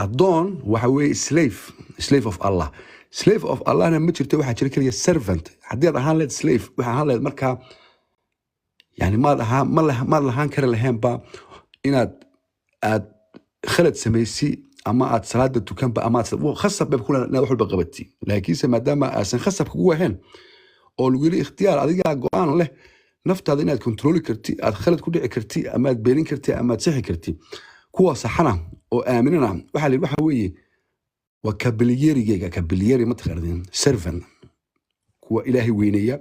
Addoon waxa weeye slave, slave of Allah. Slave of Allahna ma jirto, waxaa jira keliya servant. Haddii aad ahaan lehed slave, waxaa ahaan lehed markaa yani maad ahaa ma maad lahaan kari laheenba inaad aad khalad samaysi ama aad salaada tukanba ama aad khasab bay ku leedahay inaad wax walba qabati. Laakiinse maadaama aasan khasab kugu ahayn oo lagu yiri ikhtiyaar, adigaa go-aan leh naftaada inaad kontrooli karti, aad khalad ku dhici karti ama aad beenin karti ama aad sixi karti, kuwa saxana oo aaminana waxaa la yidhi waxa weeye waa kabiliyerigeyga. Kabiliyeri ma taqaanidin? Servant, kuwa Ilaahay weyneeya.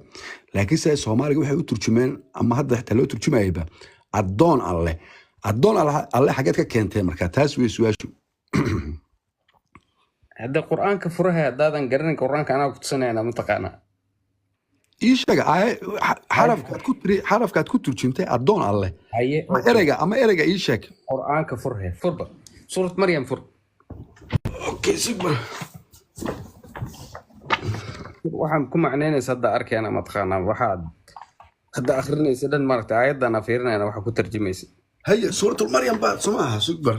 Laakiin se Soomaaliga waxay u turjumeen ama hadda xitaa loo turjumayaba addoon Alle. Addoon Alle xageed ka keentee? Marka taas wey su-aashu. Hadda Qur-aanka furaha haddaadan garanin, Qur-aanka anaa ku tusinayna, mataqaanaa? Ii sheega xarafkaad ku tiri, xarafkaad ku turjumtay addoon Alle. Haye. Ama ereyga, ama ereyga ii sheeg. Qur-aanka furhe, furba Suurat Maryam fur. Okay, sigma. Waxaan ku macnaynaysa hadda arkayna, mataqaanaa, waxaad hadda akhrinaysa dhan, maaragtay, aayaddan aan fiirinayna waxa ku tarjumaysa. Haye, Suuratul Maryam baa soo maaha? Sugbar.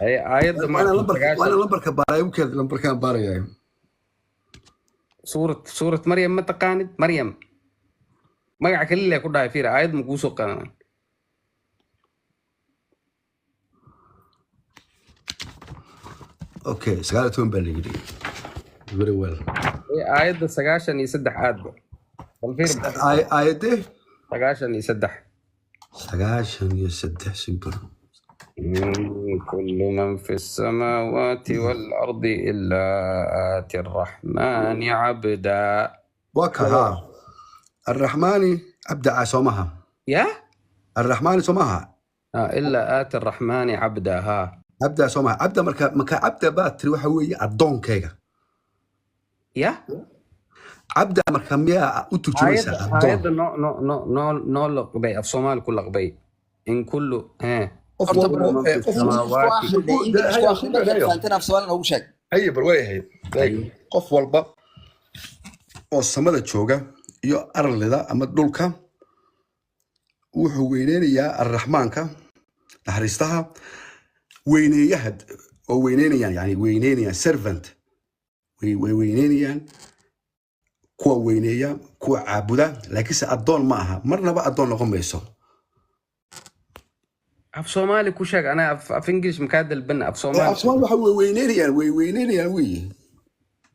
Haye, aayadda waa inaan maaragtay lambarka waa 90. Inaan lambarka baaraya u keed, lambarkaan baaraya. Suurat Maryam ma taqaanid? Maryam magaca kaliya ku dhahay, fiir, aayad ma kuusoo qaadan. Okay, 19 baa la yidhi, very well. Haye, aayadda 93 aadba bal fiir. Aayadee? 93. 93, sugbar. كل من في السماوات والأرض إلا آتي الرحمن عبدا. Waa ka haa, Arraxmaani abdaca, soo maha? يا Arraxmaani, soo maha? آه، إلا آتي الرحمن عبدا، ها. Cabda, soo maha? Cabda, marka cabda baa tiri waxa weeye addoonkayga. يا Cabda marka miyaa u turjumaysaa آيات addoon? آيات نو نو نو نو نو لقبي af Soomaali ku laqbay in kullu qof Horta walba من في qof English ku السماوات akhri, English ku akhri, markaad fahanteen af Soomaali noogu sheeg. Haye, bal waayahay. Qof walba oo samada jooga iyo arlida ama dhulka wuxuu weyneynayaa Arraxmaanka, naxariistaha, weyneeyaha oo weyneynayaan, yani weyneynayaan servant, way weyneynayaan kuwa weyneeya, kuwa caabuda, laakiinse addoon ma aha, marnaba addoon noqon mayso. Af Soomaali ku sheeg, ana af English makaa dalban, af Soomaali. Af Soomaali waxa way weyneynayaan, way weyneynayaan weeye.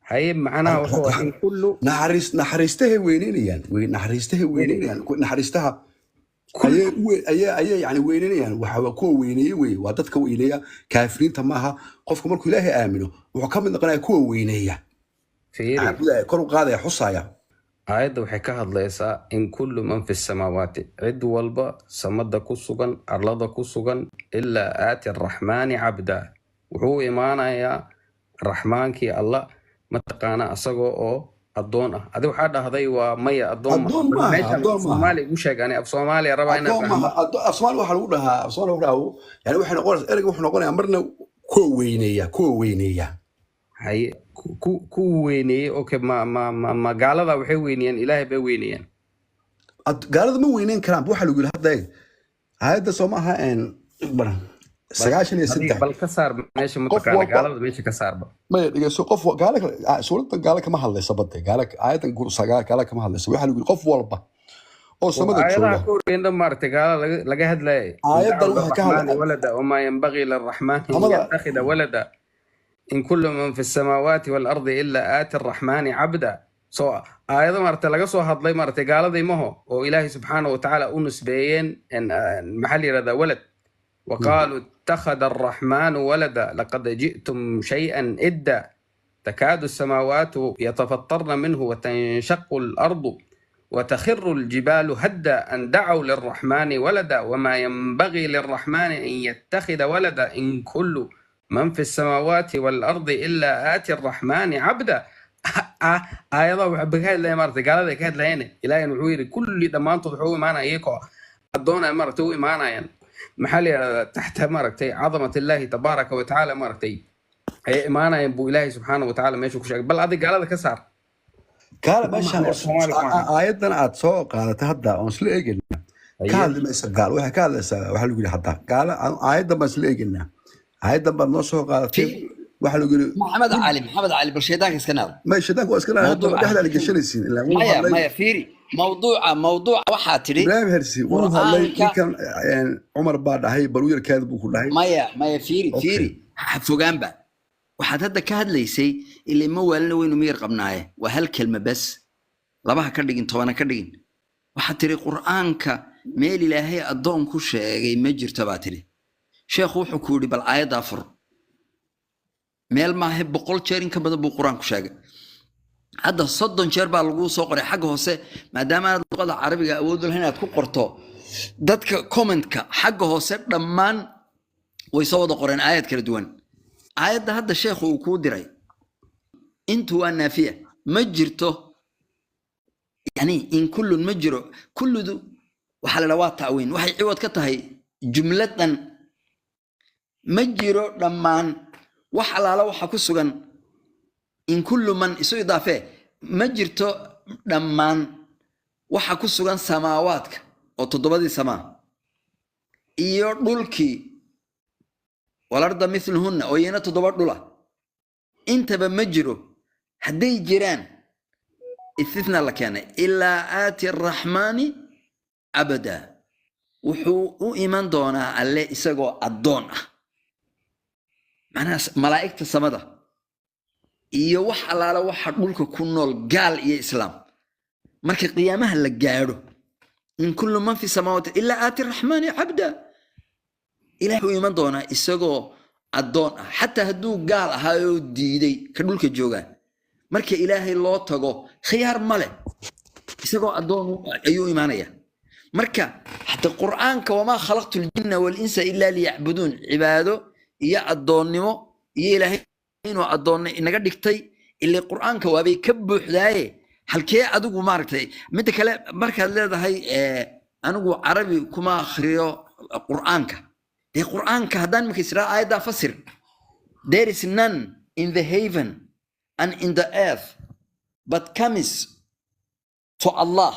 Haye, macnaha wuxuu in kullu Naxariistahay weyneynayaan, naxariistahay weyneynayaan, naxariistaha ayay yani weyneynayaan. Waxa waa kuwa weyneeye weye, waa dadka weyneeya, kaafiriinta maaha. Qofku markuu Ilaahay aamino wuxuu ka mid noqonaya kuwa weyneeya, fiiri, caabudaya, kor u qaadaya, xusaya. Aayadda waxay ka hadlaysaa in kullu man fi samaawaati, cid walba samada ku sugan, arlada ku sugan, ilaa aati araxmaani cabda, wuxuu u imaanayaa Raxmaankii Alla, mataqaana, asagoo oo addoon ah. Adi waxaa dhahday waa maya, addoon ma Addoon maaha. Meeshan Addoon maaha. Soomaali igu sheeg, ani af Soomaaliya rabaa inaan Addoon fahmo. maaha. Af Soomaali waxaa lagu dhahaa, af Soomaali lagu dhahaa, yani waxay noqonaysaa, ereyga wuxuu noqonayaa marna kuwa weyneeya, kuwa weyneeya. Haye, ku weyneeyey, okay, ma gaalada waxay weyneeyaan? Ilaahay bay weyneeyaan. Gaalada ma weyneyn karaan. Waxaa lagu yidhi hadda eeg aayadda, soo maaha? Bal 93. Adiga bal ka saar meesha Qof mataqaana walba gaalada meesha ka saarba. Maya, dhegeyso, qof gaala suuraddan gaala kama hadlaysa badde, gaala aayadan gaala kama hadlaysa. Waxaa lagu yidhi qof walba oo samada aayadaha jooga ka horreyn dhan, maaragtay, gaala laga hadlayay in aayadan dacuu waxay ka liraxmaani hadla walada wamaa yanbagii liraxmaani an samada yattakhida walada in kullu man fi samaawaati waalardi ilaa aati araxmaani cabda. So aayado, maaragtay, laga soo hadlay, maaragtay, gaaladii maho oo Ilaahay subxaanahu watacaala u nisbeeyeen maxaa la yidhahdaa, walad. وقالوا اتخذ الرحمن ولدا لقد جئتم شيئا إدا تكاد السماوات يتفطرن منه وتنشق الأرض وتخر الجبال هدا أن دعوا للرحمن ولدا وما ينبغي للرحمن أن يتخذ ولدا إن كل من في السماوات والأرض إلا آتي الرحمن عبدا. Aayadaha waxay ka hadlayaan, maaragtay, gaalada ay ka hadlayeen. Ilaahay wuxuu yidhi kulli dhammaantood wuxuu u imaanaya iyagoo addoon ay, maaragtay, u imaanayaan, maxaa la yidhahdaa, taxta, maaragtay, cadamat Illaahi tabaaraka wa tacaala, maaragtay, ayay imaanayaan buu Ilaahay subxaana wa tacaala meesha ku sheegay. Bal adig gaalada ka saar. Gaala Ma meeshan macno Soomaali ku ahan. Aayadan aad soo qaadatay hadda oon isla eegaynaa ka hadli maysa gaal, waxay ka hadlaysaa waxaa lagu yidhi hadda gaala. Aayadan baan isla eegaynaa, aayadan baad noo soo qaadatay. Waxaa lagu yiri Maxamed Cali, Maxamed Cali, bal shaydaanka iska naar. Ma shaydaanku waa iska lahaa hadda. Mawduuca dhexdaa la gashanaysiin ilaa wuu maya hadlay. Maya, fiiri mawduuca waxaa tidhi Ibraahim Hersi wuu hadlay. Qur'aanka Ninkan Cumar baa dhahay, bal u yarkaada buu ku dhahay. Maya, maya, fiiri. Okay. Fiiri, ha fogaanba. Waxaad hadda ka hadlaysay ilaa ma waalina, weynu miyir qabnaaye. Waa hal kelma bes, labaha ka dhigin, tobana ka dhigin. Waxaad tiri Qur'aanka meel Ilaahay addoon ku sheegay ma jirto baa tidhi. Sheekhu wuxuu ku yidhi, bal aayaddaa fur. Meel maahe, 100 jeer in ka badan buu Qur-aanku sheegay. Hadda 30 jeer baa laguu soo qoray xagga hoose, maadaama aad luqada Carabiga awood u lahayn inaad ku qorto. Dadka commentka xagga hoose dhammaan way soo wada qoreen aayad kala duwan. Aayadda hadda sheekhu uu kuu diray intu waa naafiya, ma jirto. Yani in kullun ma jiro, kulludu waxaa la dhaha waa ta'wiin, waxay ciwad ka tahay jumladan. Ma jiro dhammaan wax alaala waxa ku sugan in kullu man isu idaafee, ma jirto dhammaan waxa ku sugan samaawaadka oo toddobadii samaa iyo dhulkii, walarda mithluhunna, oo iyana toddoba dhula, intaba ma jiro. Hadday jiraan, istithna la keenay, ilaa aati araxmaani cabda, wuxuu u iman doonaa Alle isagoo addoon ah. Macnaha malaa'igta samada iyo wax allaala waxa dhulka ku nool, gaal iyo islaam, marka qiyaamaha la gaadho, in kullu man fi samaawaati ilaa aati raxmaani cabda, Ilaah wuxuu iman doonaa isagoo addoon ah. Xataa hadduu gaal ahaa oo diiday ka dhulka joogaa, marka Ilaahay loo tago khiyaar ma leh, isagoo addoon ayuu imaanaya. Marka hata Qur'aanka, wamaa khalaqtu ljinna walinsa ilaa liyacbuduun, cibaado iyo addoonnimo iyo Ilaahay inuu addoonno inaga dhigtay ilaa Qur'aanka waabay ka buuxdaaye. Halkee adigu maaragtay? Midda kale, markaad leedahay anigu Carabi kuma akhriyo Qur'aanka, dee Qur'aanka haddaan imika israa aayaddaa fasir, "There is none in the heaven and in the earth but comes to Allah,"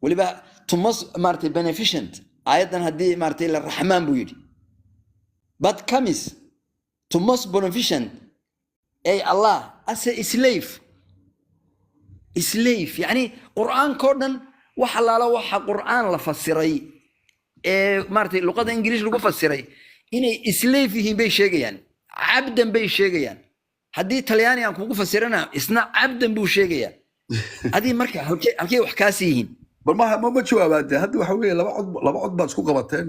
weliba to most maaragtay beneficent, aayaddan haddii maaragtay la Raxmaan buu yidhi, "but comes to most beneficent ay Allah as a slave." Slave, yani Qur'aankoo dhan, wax allaala waxa Qur'aan la fasiray ee maaragtay luqada Ingiliish lagu fasiray, inay slave yihiin bay sheegayaan, cabdan bay sheegayaan. Haddii Talyaani aan kugu fasirana, isna cabdan buu sheegayaa. Adii marka halkee wax kaasi yihiin? Bal ma jawaabaa dee. Hadda waxa weeye laba cod baad isku qabateen,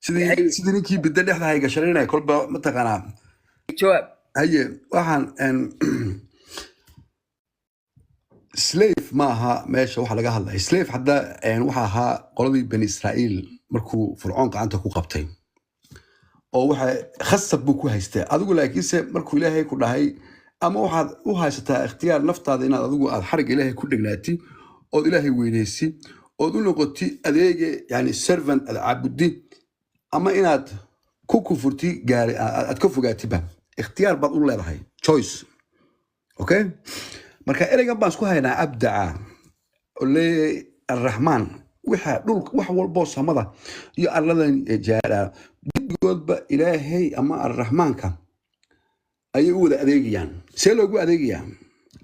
sidii ninkii bidda dhexda haygashaninaya kolba mataqaanaa. Jawaab. Haye, waxaan slave ma aha meesha waxa laga hadlaya. Slave hadda waxa ahaa qoladii Bani Israa'iil markuu Fircoon gacanta ku qabtay oo waxa khasab buu ku haystay adigu. Laakiinse markuu Ilaahay ku dhahay, ama waxaad u haysataa ikhtiyaar naftaada inaad adigu aad xarigga Ilaahay ku dhegnaati ood Ilaahay weynaysi ood u noqoti adeege, yani servant, aad caabudi, ama inaad ku kufurti gaari aad ka fogaatiba, ikhtiyaar baad u leedahay, choice. Okay, marka ereygan baan isku haynaa, abdaca oo leeyahay Arraxmaan, waxa dhul wax walboo samada iyo arladan jaaraa guddigoodba Ilaahay ama Arraxmaanka ayay u wada adeegayaan. See loogu adeegayaa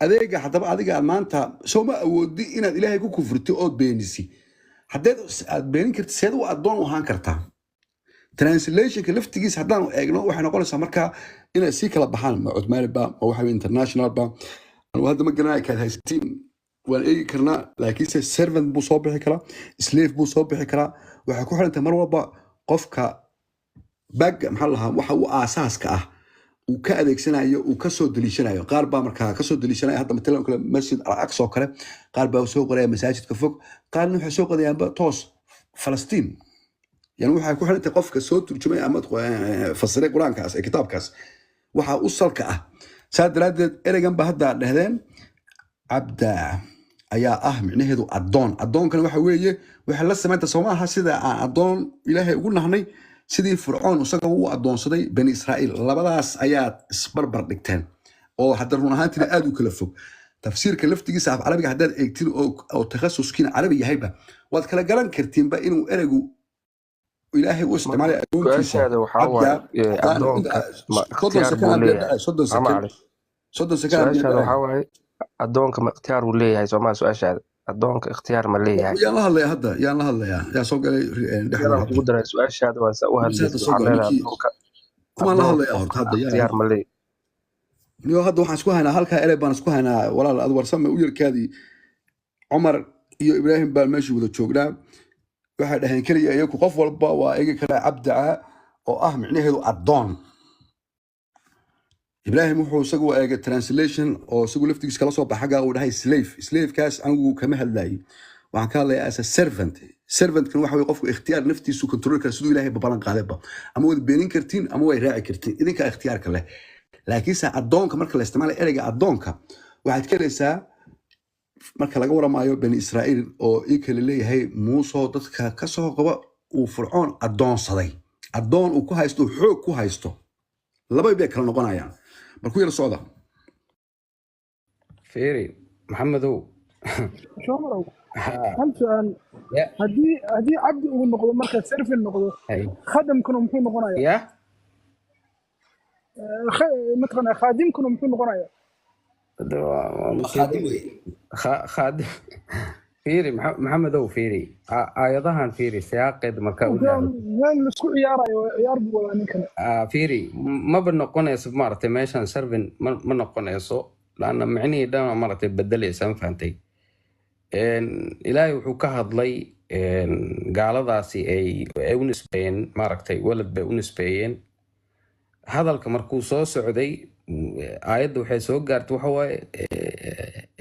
adeega? Haddaba adiga aad maanta soo ma awoodi inaad Ilaahay ku kufurti ood beenisi. Haddeed aad beenin karti, seed u addoon u ahaan kartaa? Translationka laftigiisa haddaan eegno, waxay noqonaysaa markaa inay sii kala baxaan. Ma Cuthmaani ba, ma waxa weye international ba? Anigu hadda ma garanaya kaad haysatiin, waan eegi karnaa. Laakiinse servant buu soo bixi karaa, slave buu soo bixi karaa. Waxay ku xirantahay mar walba qofka bag maxaa la lahaa, waxa uu aasaaska ah uu ka adeegsanayo, uu kasoo deliishanayo. Qaar baa markaa kasoo deliishanaya hadda matalan kale Masjid Al Aqsa oo kale, qaar baa soo qoraya masaajidka fog, qaarna waxay soo qorayaanba toos Falastiin. Yani waxay ku xirantahay qofka soo turjumay ama fasiray Qur-aankaas ee kitaabkaas waxa u salka ah. Saa daraaddeed ereygan ba hadda dhahdeen cabda ayaa ah micnaheedu addoon. Addoonkana waxa weeye waxay la samaynta soo maaha sida aan addoon Ilaahay ugu nahnay, sidii Fircoon isaga u addoonsaday Bani Israa'iil. Labadaas ayaad isbarbar dhigteen oo hadda run ahaantiina aad u kala fog. Tafsiirka laftigiisa af Carabiga haddaad eegtin oo takhasuskiina Carabi yahayba, waad kala garan kartiinba inuu ereygu Ilaahay uu isticmaalay addoonkiisa Su-aashaada waxaa cabda waaye haddaan addoonka ma 30 ikhtiyaar second buu aan biyo leeyahay? dhacay, 30 Maxamed second, Cali, 30 second aan biyo su-aashaada dhacay. waxaa waaye addoonka ma ikhtiyaar uu leeyahay, soomaa? Su-aashaada addoonka ikhtiyaar ma leeyahay? Yaan la hadlayaa hadda? Yaan la hadlayaa? Yaa soo galay dhexdooda Yadaan hadda? kugu daray su-aashaada waa saa u Mise hadda hadlaysid, soo waxaad galay leedahay ninkii addoonka kumaan la addoonka hadlayaa horta hadda yaa ikhtiyaar ma leeyahay. Niyo, hadda waxaan isku haynaa halkaa erey baan isku haynaa. Walaal, ad warsame u yarkaadii. Cumar iyo Ibraahim baan meesha wada joognaa. Waxay dhaheen keliya iyagu qof walba waa eegi karaa cabdaca oo ah micnaheedu addoon. Ibraahim wuxuu isagu eegay translation oo isagu laftigiis kala soo baxa xaggaa uu dhahay slave. Slavekaas anigu kama hadlayay, waxaan ka hadlayaa as a servant. Servantkan waxa weye qofku ikhtiyaar naftiisu control kara, siduu Ilaahay babalan qaadayba. Ama waad beenin kartiin ama way raaci kartiin, idinkaa ikhtiyaarka leh. Laakiinse addoonka marka la isticmaalayo ereyga addoonka, waxaad ka helaysaa marka laga waramaayo Bani Israa'iil oo ii kale leeyahay Muusoo dadka ka soo qaba uu Fircoon addoonsaday, addoon uu ku haysto, uu xoog ku haysto. Laba bay kala noqonayaan. Bal ku yara socda. Fiiri, Maxamedow. Shomalow, Ha, hal su-aal. Ya. Haddii cabdi uu noqdo, marka servant noqdo, Hay. khadamkuna muxuu noqonayaa? Ya. Mataqaanaa, khaadimkuna muxuu noqonayaa? Hada waa Waa khaadim musiibo. wey. Khaadim. Fiiri, Maxamedow, fiiri. Aayadahan fiiri siyaaqeed markaa u Waan laabatid. waan laisku ciyaarayo, ciyaar buu wadaa ninkan. Fiiri, maba noqonayso maaragtay meeshan servant ma noqonayso, laanna micnihii dhan maaragtay bedelaysa, ma fahantay? Ilaahay wuxuu ka hadlay gaaladaasi ay u nisbeeyeen maaragtay walad bay u nisbeeyeen. Hadalka markuu soo socday, aayadda waxay soo gaartay waxa waaye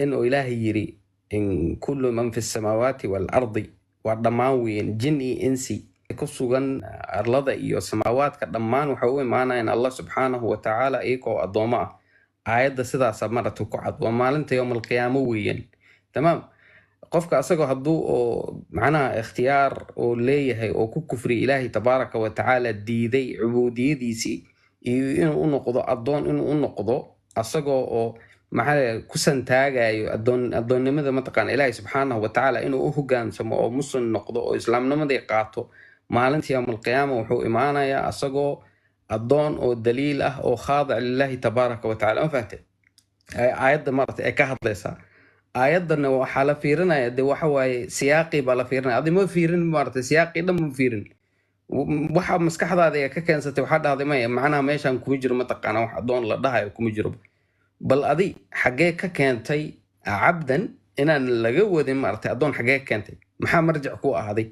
inuu Ilaahay yiri in kullu man fi samaawaati waalardi, waa dhammaan weyn jin iyo insi ku sugan arlada iyo samaawaadka, dhammaan waxay u imaanayaan Allah subxaanahu wa tacaala iyagoo addoommo ah. Aayadda sidaasaa maaragtay ku cad, waa maalinta yowm alqiyaamo weeyaan. Tamaam, qofka asagoo hadduu oo macnaha ikhtiyaar oo leeyahay oo ku kufriya Ilaahay tabaaraka wa tacaala, diiday cubuudiyadiisii iyo inuu u noqdo addoon, inuu u noqdo asagoo oo maxaa ku santaagayo addoonnimada mataqaana Ilaahay subxaanahu wa tacaala, inuu u hogaansamo oo muslim noqdo oo islaamnimadii qaato, maalinta yowm alqiyaama wuxuu imaanayaa asagoo addoon oo daliil ah oo khaadic lillahi tabaaraka wa tacaala, ma fahantay? Aayadda maaragtay ay ka hadlaysaa aayadana waxaa la fiirinaya de waxa waaye siyaaqii baa la fiirinaya. Adi ma fiirin maaragtay siyaaqii dhan ma fiirin. Waxa maskaxdaada ee ka keensatay waxaa dhahday maya, macnaha meeshan kuma jiro mataqaana wax addoon la dhahayo kuma jiro. Bal adi xaggee ka keentay cabdan inaan laga wadin maaragtay addoon? Xaggee ka keentay? Maxaa marjic ku ahaaday?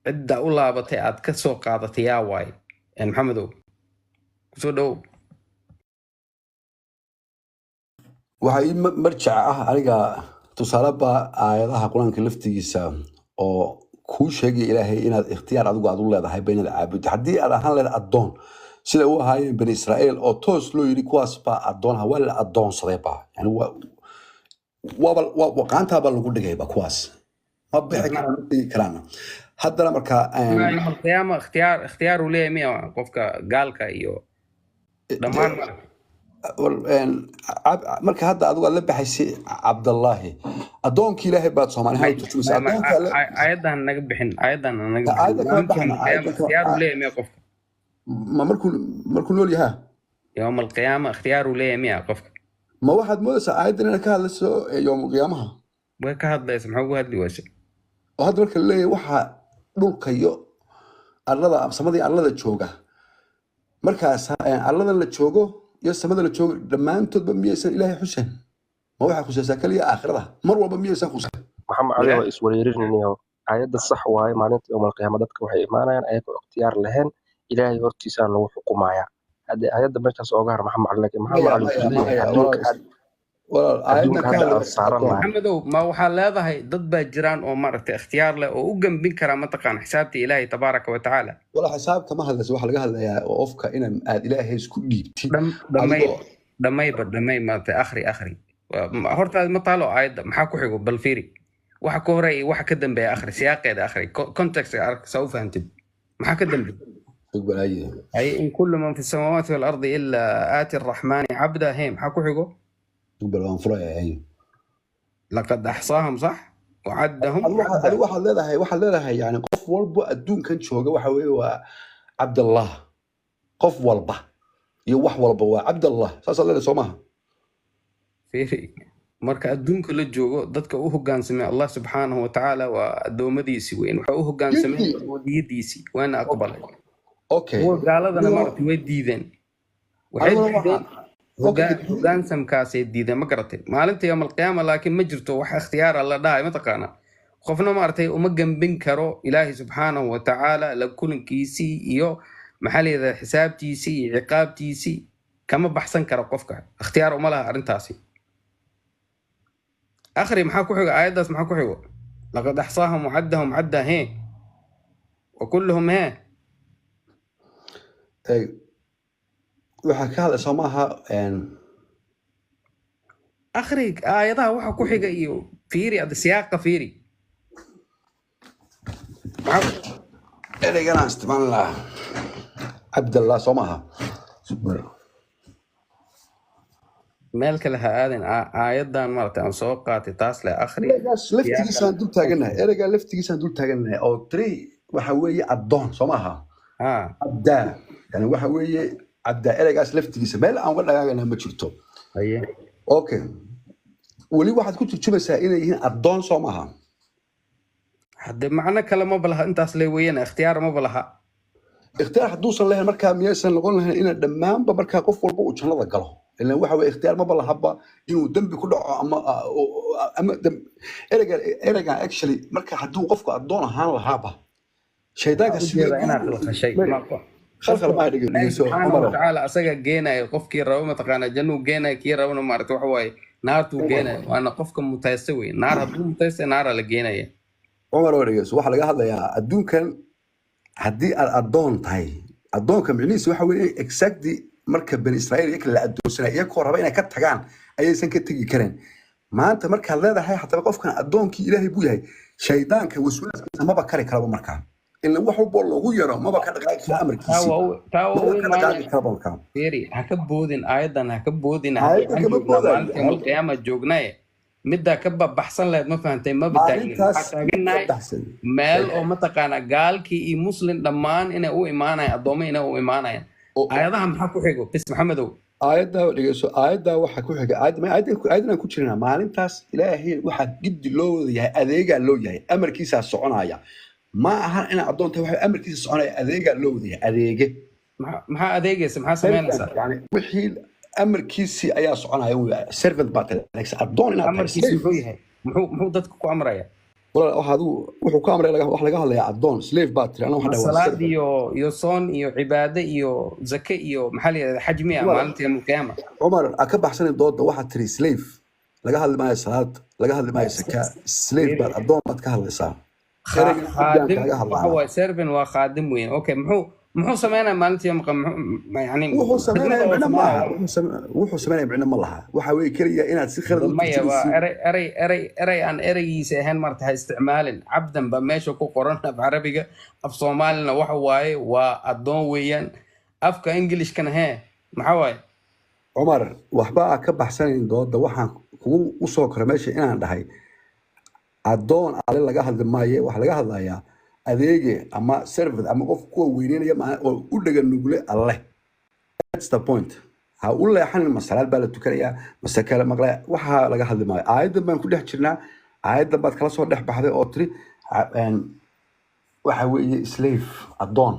Cidda u laabatay aad ka soo qaadatay yaa waaye? Maxamedow, kusoo dhowow. Waxaa ii marjaca ah aniga tusaale baa aayadaha Qur-aanka laftigiisa oo kuu sheegaya Ilaahay inaad ikhtiyaar adigu aad u leedahay ba inaad caabuddo haddii aad ahaan leed addoon sida u ahaayeen Bani Israa'iil oo toos loo yidhi kuwaas baa addoon ah, waa la addoonsaday ba, yani waaba waqaantaaba lagu dhigayba, kuwaas ma bixi karaan, ma tegi karaan haddana marka yowm alqiyaama ikhtiyaar uu leeyahay miya qofka gaalka iyo dhammaan maaragtay? Marka hadda adigu aad la baxaysay Cabdallaahi, addoonkii Ilaahay baad Soomaali ahaan u turjumaysa addoonka alle. Aayaddan naga bixin, aayaddan naga bixin. Aayadda kama Maalinta baxna yowm alqiyaama aayadda kama ikhtiyaar uu leeyahay miya qofka? Ma markuu nool yahaa? Yowm alqiyaama ikhtiyaar uu leeyahay miya qofka? Ma waxaad moodaysaa aayaddan inay ka hadlayso yowm qiyaamaha? Way ka hadlaysa, maxaa ugu hadli wayse? Oo hadda marka la leeyahay waxaa dhulka iyo arlada, samadii arlada jooga, markaas arlada la joogo iyo samada la joogo dhammaantoodba miyaysan Ilaahay xuseen? Ma waxay khusaysaa kaliya aakhirada? Mar walba miyaysan khusayn? Maxamed Cali, Ya. waa iswareerinayo. Aayadda sax waaye, maalinta yowm alqiyaama dadka waxay imaanayaan ayagoo ikhtiyaar lahayn, Ilaahay hortiisaa lagu xukumayaa. Hadde aayadda meeshaas ooga har, Maxamed Cali, laakiin Maxamed Maya, Cali maya, wuxuu leeyahay maya, adduunka walaal walaal aayaddan adduunka ka hadda aan hadlaysa saaran addoon. nahay. Maxamedow, ma waxaa leedahay dad baa jiraan oo maaragtay ikhtiyaar leh oo u gambin karaa mataqaana xisaabta Ilaahay tabaaraka wa tacaala? Wala xisaab kama hadlaysa, waxaa laga hadlayaa oo qofka ina aad Ilaahay isku dhiibtid Dhamay adigoo dhammayba dhamay maaragtay akhri hortaada ma taalo aayadda, maxaa ku xigo? Bal fiiri waxa ka horeeya iyo waxa ka dambeeya, akhri siyaaqeeda, akhri contextka, ark saa u fahantid maxaa ka dambeeya. Balaaye. Ay in kullu man fi samaawaati waalardi ilaa aati arraxmaani cabda he, maxaa ku xigo? Bal waan furayaa. Laqad axsaahum sax wacaddahum Adigu cadda. Waxaad leedahay yani qof Walba adduunkan jooga waxa weeye waa Cabdallah. Qof walba iyo wax walba waa Cabdallah, saasaad leedahay, soo maaha? Fiiri, marka adduunka la joogo, dadka u hogaansamay Allah subxaanahu wa tacaala waa addoommadiisii weyn. Waxay u hogaansameen Jiddi. cubuudiyadiisii, waana aqbalay. Kuwa gaaladana maaragtay way diideen, waxay Aniguna diideen waxaan, okay. hogaansamkaasay diideen, ma garatay? Maalinta yowm alqiyaama laakiin ma jirto wax ikhtiyaara la dhahay, mataqaana, qofna maaragtay uma gambin karo Ilaahay subxaanahu wa tacaala la kulankiisii iyo, maxaa la yidhahdaa, xisaabtiisii iyo ciqaabtiisii kama baxsan karo qofka, ikhtiyaar uma laha arrintaasi. Akhri, maxaa ku xigo aayaddaas? Maxaa ku xigo? Laqad axsaahum wacaddahum cadda, he, wa kulluhum, he. Waxaa ka hadlay, soo maaha? Akhri aayadaha waxa ku xiga iyo fiiri ada siyaaqa, fiiri maxaa. Ereygan aan isticmaali lahaa Cabdallah, soo maaha? Meel kale ha aadin, aayaddan maaragtay aan soo qaatay taas le akhri. Ereygaas siyaaqa. Laftigiisaan dul taagannahay, ereygaa laftigiisaan dul taagannahay oo tiri waxa weeye addoon, soo maaha? Ha. Cabdaa, yani waxa weeye cabdaa. Ereygaas laftigiisa meel aan uga dhagaagana ma jirto. Haye. Okay, weli waxaad ku turjumaysaa inay yihiin addoon, soo maaha? Hadde macno kale maba laha, intaas le weeyaan, ikhtiyaar maba laha. Ikhtiyaar hadduusan lahayn, markaa miyaysan noqon lahayn ina dhammaanba markaa qof walba uu jannada galo? Ilan waxa weye ikhtiyaar maba lahaba inuu dembi ku dhaco ama ereygan actually marka hadduu qofku addoon ahaan lahaaba, shaydaanka Waxaa sidee ujeeda inaad khalkhashay. Khalkhal Qofka maaha, Ilaahi dhegeyso. subxaanahu Cumar. watacaala asaga geenayo qofkii rabo, mataqaanaa, jannuu geenayo, kii rabana, maaragta, waxa waaye naartuu geenayo, waana qofka mutaysta wey. Naar hadduu mutaysta, naaraa la geenaya. Cumar oo dhegeyso, waxaa laga hadlayaa adduunkan haddii aad addoon tahay. Addoonka micnihiisa waxa weeye exactly marka Bani Israa'iil iyaka la addoonsanaya, iyakoo raba inay ka tagaan ayaysan ka tegi kareen. Maanta markaad leedahay haddaba qofkan addoonkii Ilaahay buu yahay, shaydaanka waswaaskiisa maba kari karaba markaa, ila wax walboo loogu yaro maba ka dhaqaaqi kara Taa amarkiisii. waa taa waa Maba u ka dhaqaaqi imaanaya. karaba markaa. Fiiri, ha ka boodin aayaddan, ha ka boodin. Hadda Aayadda waxaan kama joognaa boodayo. maalinta yowmalqiyaama joognaaye, middaa ka babaxsan lahayd, ma fahantay? Maba taagnin, waxaa Maalintaas ka taagannahay baxsan meel oo, mataqaanaa, gaalkii iyo muslim dhammaan inay u imaanayaan, addoommo inay u imaanayaan. Aayadaha maxaa ku xigo bis, Maxamedow? Aayadda dhegeyso, aayadda waxaa ku xiga aayaddan aan ku jirnaa. Maalintaas Ilaahay waxaa giddi loo wada yahay adeegaa loo yahay, amarkiisaa soconaya. Ma ahan inaa addoon tahay, waxa amarkiisa soconaya adeegaa loo wada yahay, adeege. Maxaa adeegaysa? Maxaa Servant. samaynaysaa? Yani wixii amarkiisii ayaa soconaya wey. Servant baa tahay, laakiin addoon inaad tahay, Amarkiisu slave. muxuu yahay? Muxuu dadka ku amraya? Walaal, waxa adigu wuxuu ku amray waxa laga hadlayaa addoon, slave baa tiri, anaa Ma waxaan dhahay waa salaad servant. iyo soon iyo cibaade iyo zake iyo, maxaa la yidhahda, xaj miya Cumar. maalinta yowmalqiyaama? Cumar, a ka baxsanin dooda. Waxaad tiri slave, laga hadli maayo salaad, laga hadli maayo saka, slave baad, addoon baad ka hadlaysaa. Ereygan cabdaan Khaadim kaaga waxa hadlaana. waaye servant, waa khaadim weyn. Okay, muxuu sameynaya maalinta yowmalqiyaama? Yani Wuxuu khidmada sameynaya oo micno maaha. sameynaya. Wuxuu sameynaya micno ma laha, waxa weeye keliya inaad si khalad u Maya, waa turjumaysid. erey aan ereygiisa ahayn marta ha isticmaalin. Cabdan ba meesha ku qoran af Carabiga, af Soomaalina waxa waaye waa addoon weeyaan. Afka Englishkana hee, maxaa waaye? Cumar, waxba a ka baxsanayn dooda. Waxaan kugu usoo koray meesha inaan dhahay addoon alle laga hadli maaye, waxaa laga hadlayaa adeege ama servant ama qof kuwa weyneynaya oo u dhega nugle alle. That's the point. Ha u leexanin ma salaad baa la tukanayaa mase kale maqlaya, waxaa laga hadli maayo. Aayaddan baan ku dhex jirnaa, aayaddan baad kala soo dhex baxday oo tiri waxa weeye slave, addoon,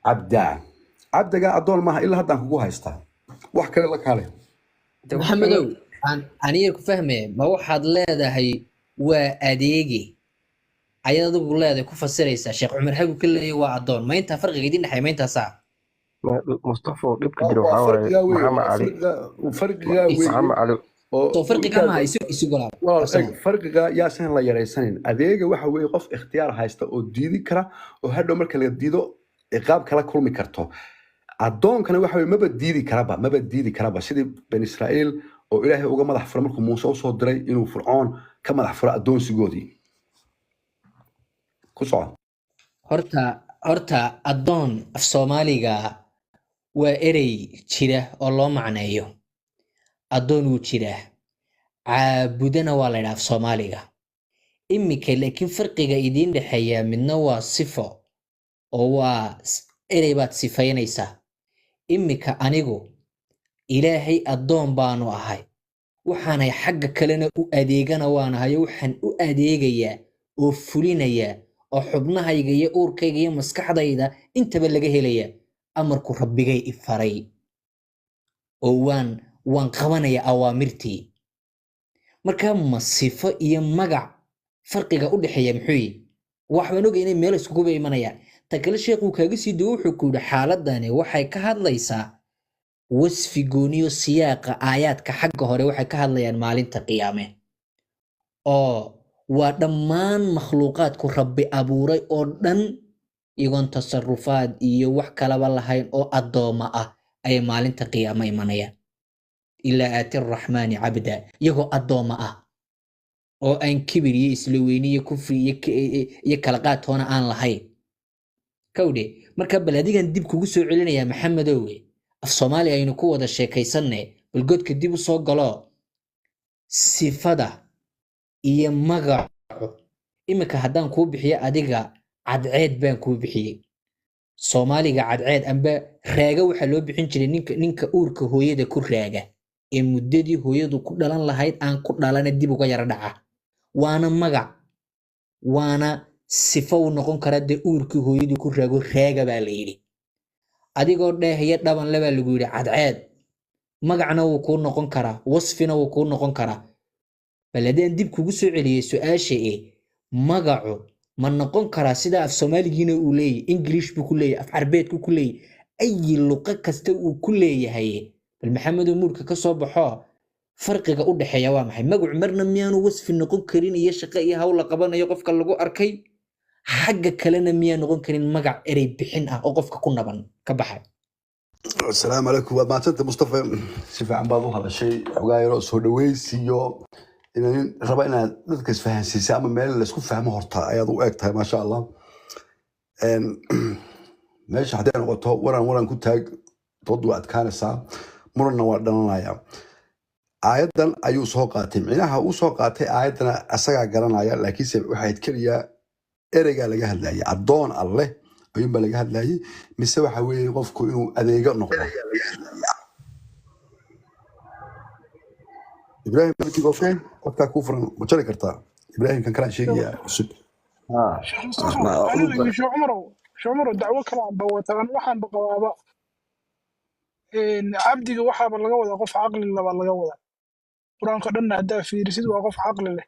cabdaa. Cabdigaa addoon maaha, ilaa haddaan kugu haystaa. Wax kale la kaale. De wax kale. Maxamedow, aan aniga ku fahmaya, ma waxaad leedahay waa adeege ayaad adigu leedahay ku fasiraysaa? Sheekh Cumar xagu ka leeyahay waa addoon. Ma intaa farqiga idin dhexeeya? Ma intaasaa? Mustafa, dhibka jira Waa waxaa waaye farqigaa wey. Maxamed Waa Cali. farqigaa weeye. Maxamed Cali. Oo Soo farqiga ninkaas maaha, isu golaab. Walaal, eeg, Farsamo. farqiga yaasan la yaraysanin. Adeega waxa weeye qof ikhtiyaar haysta oo diidi kara, oo hadhow marka la diido ciqaab kala kulmi karto. Addoonkana waxa weeye maba diidi karaba, maba diidi karaba, sidii Bani Israa'iil oo Ilaahay uga madax furo markuu Muuse usoo diray inuu Fircoon ka madax furo addoonsigoodii ku soco. Horta addoon af Soomaaliga waa erey jira oo loo macneeyo. Addoon wuu jiraa, caabudana waa la yidhaha af Soomaaliga. Iminka laakiin farqiga idiin dhexeeya midna waa sifo oo waa erey baad sifaynaysaa. Iminka anigu Ilaahay addoon baanu ahay, waxaanay xagga kalena u adeegana waanahayo, waxaan u adeegayaa oo fulinayaa oo xubnahayga iyo uurkayga iyo maskaxdayda intaba laga helayaa amarku rabbigay i faray, oo waan qabanaya awaamirtii. Marka ma sifo iyo magac farqiga u dhexeeya muxuu yihi? Waxbaan ogay inay meel iskuguba imanayaan. Ta kale sheekhu kaaga sii duwo, wuxuu ku yidhi xaaladani waxay ka hadlaysaa wasfi gooniyo, siyaaqa aayaadka xagga hore waxay ka hadlayaan maalinta qiyaame, oo waa dhammaan makhluuqaadku rabbi abuuray oo dhan iyagoon tasarufaad iyo wax kalaba lahayn oo addooma ah ayay maalinta qiyaame imanayaan, ilaa aati araxmaani cabda, iyagoo addooma ah oo aan kibir iyo isla weyni iyo kufri iyo kala qaadtoona aan lahayn. Kawdhe, marka bal adigan dib kugu soo celinayaa Maxamedowe, af Soomaali aynu ku wada sheekaysanne, bal godka dib u soo galo. Sifada iyo magacu, iminka haddaan kuu bixiyo adiga cadceed baan kuu bixiyey, Soomaaliga cadceed amba raaga waxaa loo bixin jiray ninka uurka hooyada ku raaga ee muddadii hooyadu ku dhalan lahayd aan ku dhalana dib uga yara dhaca, waana magac waana sifo uu noqon karaa. Dee uurkii hooyadu ku raago raaga baa la yidhi, adigoo dheehaya dhaban le baa lagu yidhi cadceed, magacna wuu kuu noqon karaa, wasfina wuu kuu noqon karaa. Bal haddaan dib kugu soo celiyey su-aasha magacu ma noqon karaa sida af Soomaaligiina uu leeyahy, English buu ku leeyahy, af Carbeedku ku leeyahy, ayi luqo kasta uu ku leeyahay? Bal Maxamedow muurka ka soo baxo, farqiga u dhexeeya waa maxay? Magacu marna miyaanu wasfi noqon karin iyo shaqo iyo hawl la qabanayo qofka lagu arkay, xagga kalena miyaa noqon karin magac erey bixin ah oo qofka ku naban ka baxay? Asalaamu calaykum. Waad mahadsanta Mustafa, si fiican baad u hadashay. Xogaa yaroo soo dhaweysiyo inaan raba inaad dadka isfahansiisa ama meel laysku fahmo horta ayaad u eg tahay, maasha Allah. Meesha hadday noqoto waran waran ku taag, dood waa adkaanaysaa, muranna waa dhalanaya. Aayaddan ayuu soo qaatay, micnaha uu soo qaatay aayaddana asagaa garanaya, laakiinse waxayd keliya ereygaa laga hadlayay addoon alleh ayuunbaa laga hadlayay, mise waxa weeye qofku inuu adeego noqdo? Ibrahim markii, okay, qofkaa kuu furan ma jari kartaa Ibrahim? Kan kalaan sheegayaa cusub. Sheekh Mustafa, aniga iyo Sheekh Cumarow, Sheekh Cumarow, dacwo kale aan ba wataa. Anigu waxaan ba qabaaba cabdiga waxaaba laga wadaa qof caqli leh baa laga wadaa. Qur-aanka dhanna haddaa fiirisid waa qof caqli leh.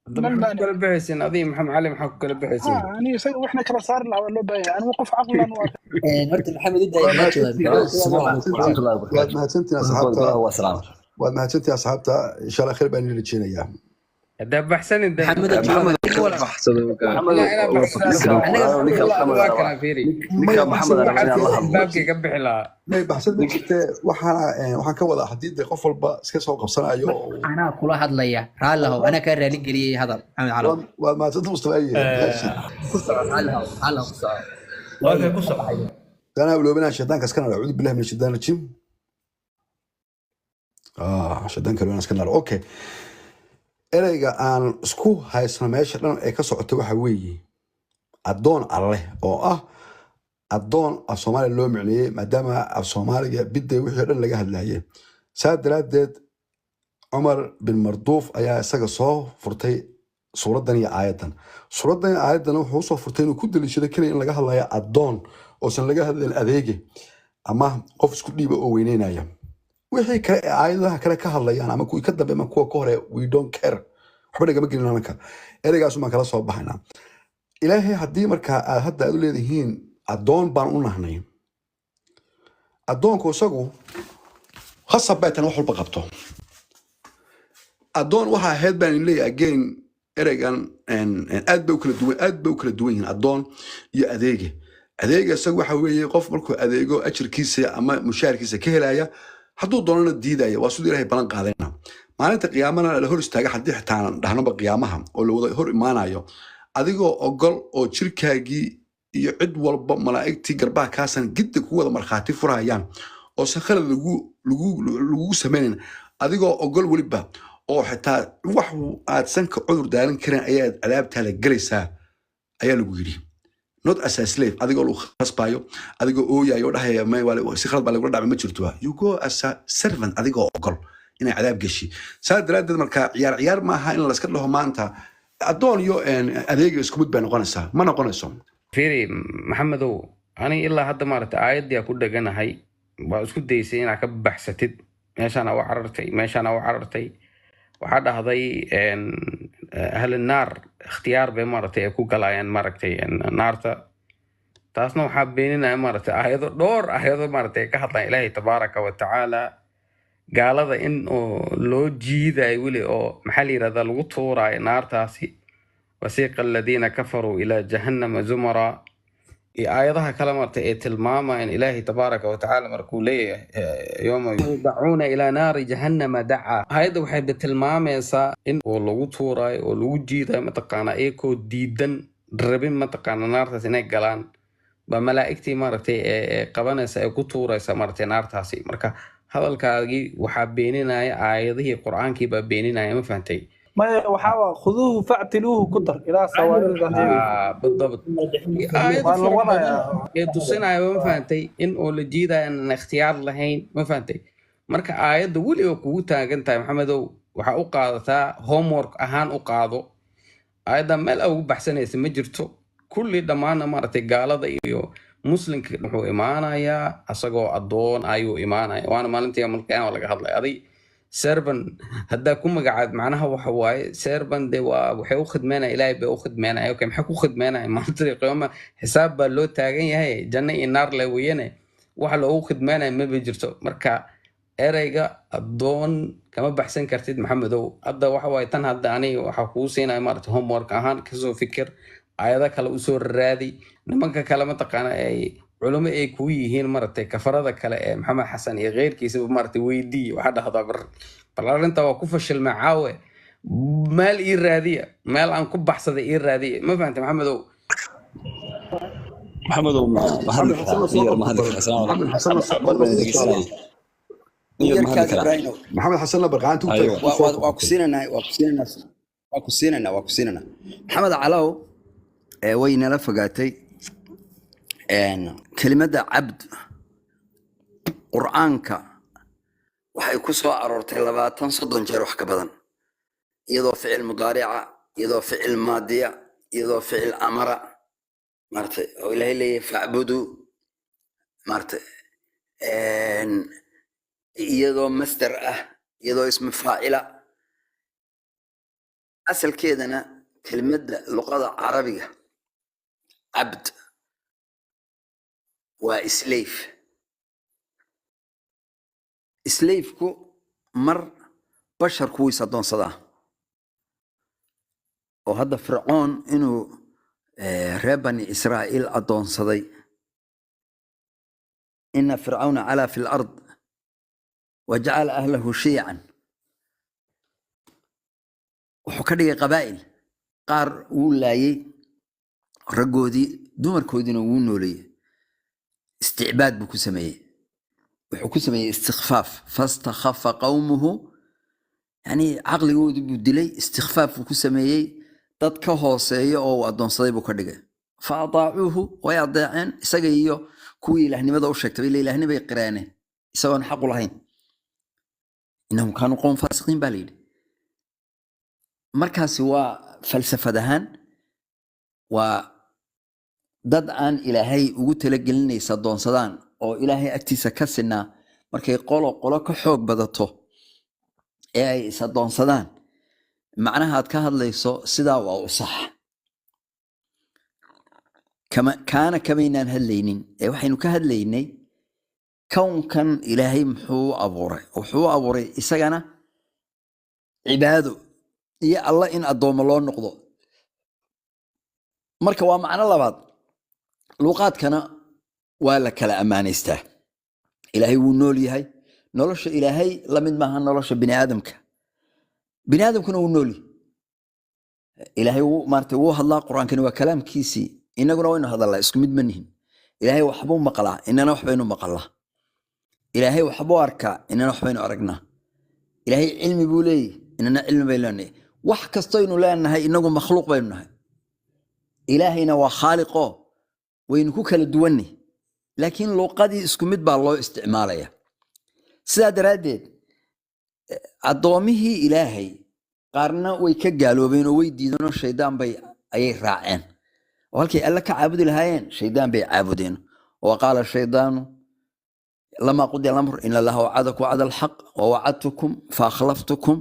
Hadda mal maxaa ku maanic kala bixaysin adiga Maxamed Cali, maxaa ku kala bixaysin? Ha, aniga isaga waxna kala saari lahaa waa loo baahan yahay. Anigu qof caqli lan u arkaa. Horta Maxamed u daaya waad ha jawaab. mahadsantihiin. Maxamed Waad jawaab. mahadsantihiin. Waraxmatullahi Waad wabarakaatu. mahadsantihiin Marka asxaabta. golaha waa salaam. Waad mahadsantihiin asxaabta, insha Allah khayr baan idin rajeynayaa. Haddaa baxsanin de. Maxamed oo jawaab. Maxamed Adiga walaal. baxsado Maxamed inaa ninka baxsadaan Anaga rabaa. ninka Maxamed Waa rabaa kana fiiri. ninka Maya Maxamed baxsan ma rabaa inaan la jirtee. hadlo. Albaabkii ka bixi lahaa. May baxsan ma jirtee, waxaana waxaan ka wadaa haddii dee qof walba iska soo qabsanayo oo Anaa kula hadlaya, raallihow, anaa kaa raali geliyey hadal Maxamed Calow. Waad mahadsanta Mustafa aye meesha. Ku soco raallihow, raallihow, ku soco. Waa ku soco. Anaa uloobinaa shaydaanka iska naaro, acuudu billahi min ashaytaan rajiim. Ah, shaydaanka loobinaa iska naaro. Okay, ereyga aan isku haysano meesha dhan ee ka socota waxa weeye addoon alleh, oo ah addoon af Soomaaliya loo micneeyey, maadaama af Soomaaliga bidday wixii oo dhan laga hadlaye. Saa daraaddeed Cumar bin Marduuf ayaa isaga soo furtay suuraddan iyo aayaddan. Suuraddan iyo aayaddan wuxuu usoo furtay inuu ku daliishado keliya in laga hadlayo addoon oosan laga hadlayn adeege ama qof isku dhiiba oo weyneynaya. Wixii kale ee aayadaha kale ka hadlayaan ama kuwii ka dambe ama kuwa ka hore, we don't care, waxba nagama gelin. Anaka ereygaas baan kala soo baxaynaa. Ilaahay haddii markaa aad hadda aad u leedihiin addoon baan u nahnay, addoonku isagu khasab bay tan wax walba qabto. Addoon waxa ahayd baan leeyahay again ereygan aad bay u kala duwan, aad bay u kala duwan yihiin addoon iyo adeege. Adeega isagu waxa weeye qof markuu adeego ajirkiisa ama mushaharkiisa ka helaya, hadduu doonana diidaya. Waa siduu Ilaahay balan qaadayna maalinta qiyaamana la hor istaaga, haddii xitaa aan dhahnoba qiyaamaha oo la wada hor imaanayo adigoo ogol oo jirkaagii iyo cid walba malaa'igtii garbaha kaasan gidda ku wada markhaati furayaan oo se khalad lagu lagu lagugu samaynayn, adigoo ogol weliba Oo xitaa wax aad sanka cudur daaran karin ayaad cadaabtaada gelaysaa ayaa lagu yidhi, not as a slave, adigoo lagu khasbayo, adigoo ooyayo oo dhahaya "May, si khalad baa lagula dhacmay," ma jirto. You go as a servant, adigoo ogol inay cadaab geshi. Saa daraaddeed marka ciyaar ciyaar maaha in laska dhaho maanta addoon iyo adeega isku mid bay noqonaysaa. Ma noqonayso. Fiiri Maxamedow, ani ilaa hadda maaragtay aayaddii ku dheganahay. Waa isku daysay inaad ka baxsatid, meeshaana u carartay, meeshaana u carartay. Waxaa dhahday ahli naar ikhtiyaar bay maaragtay ay ku galayaan maaragtay naarta. Taasna waxaa beeninaya maaragtay aayado, dhowr aayado maaragtay ay ka hadlaan Ilaahay tabaaraka wa tacaala gaalada in oo loo jiidayo weli oo maxaa la yirahdaa lagu tuuraayo naartaasi, wasiiqa aladiina kafaruu ilaa jahannama zumara, iyo aayadaha kale maaragtay ee tilmaamayaan Ilaahay tabaaraka wa tacaala markuu leeyahay yowma yudacuuna ilaa naari jahannama dacaa. Aayadda waxay tilmaamaysaa in oo lagu tuuraayo oo lagu jiidayo mataqaanaa iyakoo diidan, rabin mataqaana naartaas inay galaan, ba malaa'igtii maaragtay ee qabanaysa ee ku tuuraysa maaragtay naartaasi. Marka hadalkaagii waxaa beeninaya aayadihii qur-aankii baa beeninaya, ma fahantay? Maya, waxaa waa khuduuhu factiluuhu ku dar ilaa sawaa'ilda. Ah, بالضبط. Aayado waa la fara badan wadayaa. Ee tusinaya, ma fahantay, in oo la jiidaya aan ikhtiyaar lahayn, ma fahantay? Marka aayadda weli oo kugu taagan tahay, Maxamedow, waxaa u qaadataa homework ahaan u qaado aayadda. Meel aa ugu baxsanaysa ma jirto. Kulli dhammaanna maaragtay gaalada iyo muslimka wuxuu imaanayaa asagoo addoon ayuu imaanaya, waana maalinta yawmal qiyaama laga hadlaya. Aday servant haddaa ku magacaad, macnaha waxa waaye servant de waa waxay u khidmeynaya, Ilaahay bay u khidmeynaya. Okay, maxay ku khidmeynaya? Maalinta qiyaama xisaab baa loo taagan yahay, janno iyo naar le weyane, waxa loogu khidmeynaya maba jirto. Marka ereyga addoon kama baxsan kartid, Maxamedow. Hadda waxa waaye tan hadda aniga waxaa kuu siinaya maaragtay homework ahaan, kasoo fikir aayado kale, usoo raadi nimanka kale mataqaana ay culimo ay kuu yihiin maaragtay kafarada kale ee Maxamed Xasan iyo keyrkiisaba maaragtay weydii. Waxaa dhahdaa bal arrinta waa ku fashilmay caawe, meel ii raadiya, meel aan ku baxsaday ii raadiya. Ma fahantay, Maxamedow? Maxamedow, ma hadli Maxamed Xasan karaa? soo In yar ma qabto hadli bal. karaa? Asalaamu calaykum. Maxamed Xasan soo Mar baan qabto. dhegeysanayay. In yar ma hadli yarkaas karaa? Ibraahimow. Maxamed Xasan la barqaanta u Aywa. taag. waa Soo waa waa ku qabto. siinaynaa, waa ku siinaynaa, waa ku siinaynaa, waa ku siinaynaa. Maxamed Calow, way nala fogaatay. Kelimadda cabd qur'aanka waxay ku soo aroortay 20, 30 jeer wax ka badan, iyadoo ficil mudaarica, iyadoo ficil maadiya, iyadoo ficil amara maaragtay oo Ilaahay leeyahay facbuduu maaragtay, iyadoo masdar ah, iyadoo ismi faacila. Asalkeedana kelimadda luqada Carabiga cabd waa slave. Slaveku mar basharku wuu is addoonsadaa, oo hadda Fircoon inuu reer Bani Israa'iil addoonsaday, ina Fircauna calaa fi lard wajacala ahlahu shiican, wuxuu ka dhigay qabaa'il, qaar wuu laayay raggoodii, dumarkoodiina wuu nooleeyey. Isticbaad buu ku sameeyey, wuxuu ku sameeyey istikfaaf. Fastakhafa qawmuhu, yani caqligoodii buu dilay, istikfaaf buu ku sameeyey, dad ka hooseeya oo uu addoonsaday buu ka dhigay. Fa ataacuuhu, way adeeceen isaga iyo kuwii ilaahnimada u sheegtay, ila ilaahnimay qireeneen isagoon xaq u lahayn. Innahum kaanuu qowm faasiqiin baa la yidhi. Markaasi waa falsafad ahaan, waa dad aan Ilaahay ugu talagelinaysa addoonsadaan oo Ilaahay agtiisa ka sinaa. Markay qolo qolo ka xoog badato ee ay is addoonsadaan, macnaha aad ka hadlayso sidaa waa u sax. Kama kaana kamaynaan hadlaynin ee waxaynu ka hadlaynay kownkan Ilaahay muxuu u abuuray. Wuxuu u abuuray isagana cibaado iyo Alla in addoommo loo noqdo. Marka waa macno labaad. Luuqaadkana waa la kala ammaanaystaa. Ilaahay wuu nool yahay, nolosha Ilaahay la mid maaha nolosha bini aadamka, bini aadamkuna wuu nool yahay. Ilaahay wuu maaragtay wuu hadlaa, qur-aankani waa kalaamkiisii, inaguna waynu hadalnaa, isku mid ma nihin. Ilaahay waxbuu maqlaa, inana waxbaynu maqalnaa. Ilaahay waxbuu arkaa, inana waxbaynu aragnaa. Ilaahay cilmi buu leeyahy. Inana cilmi baynu leenahay. Wax kastaynu leenahay, inagu makhluuq baynu nahay, Ilaahayna waa khaaliqo. Waynu ku kala duwanni, laakiin luuqadii isku mid baa loo isticmaalaya. Sidaa daraaddeed addoomihii Ilaahay qaarna way ka gaaloobeen oo way diideen oo shaydaan bay ayay raaceen, oo halkay Alle ka caabudi lahaayeen shaydaan bay caabudeen. Wa qaala shaydaanu lamaa qudiya alamr in Allaha wacadakum wacda alxaq wawacadtukum faakhlaftukum